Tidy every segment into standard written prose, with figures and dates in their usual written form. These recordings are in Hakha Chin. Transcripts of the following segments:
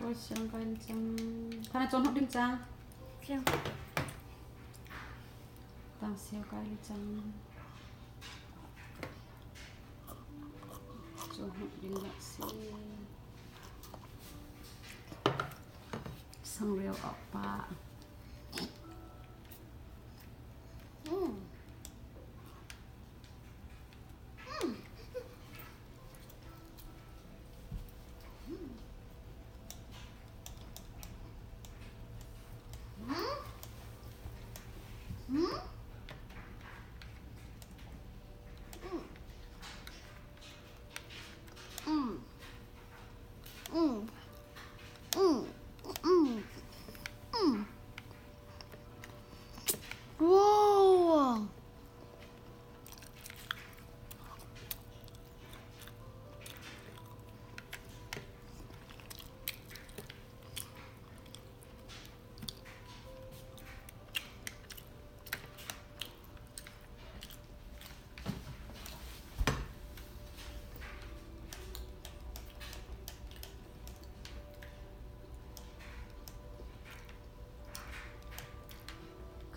Paul siang kai le cang. Khana cawn hok ding cang. Siang. Tang siau kai le cang. Cawn hok ding dah si. Sangreu awk pa. Wow!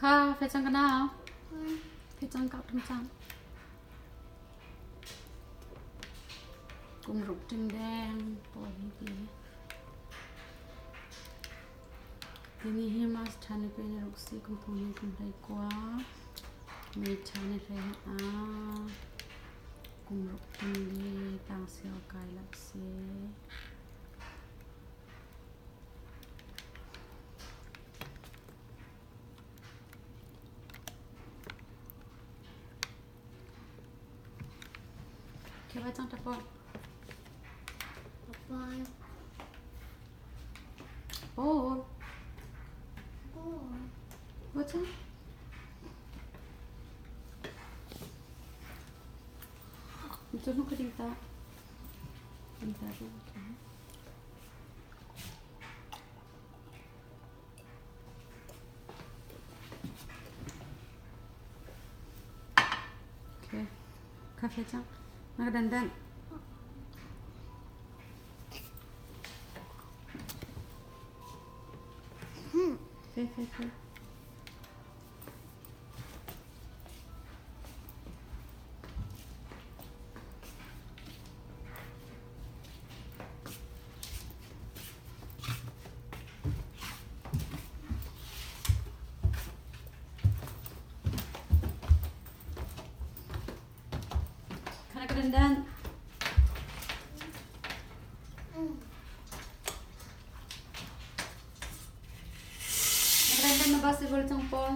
Kha fe cang ka nau. Fe cang ka tum cang. Kum ruk ting deng pawl hi ti. Tini hi mas ṭhan i pe ni ruk si kum thong ni kum hlei kua. May ṭhan ni hlei a. Kum ruk ting li tang sial kai lak si. Khe vai cang ta pawl. Pawl. Pawl. Pawl. Vai cang. Cu hnuk ka ding ta. Ding ta ding ta. Okay. Kha fe cang. Na ka dan dan. Fe fe fe. Kana ka dandan. Na ka dandan na basketball cang pawl.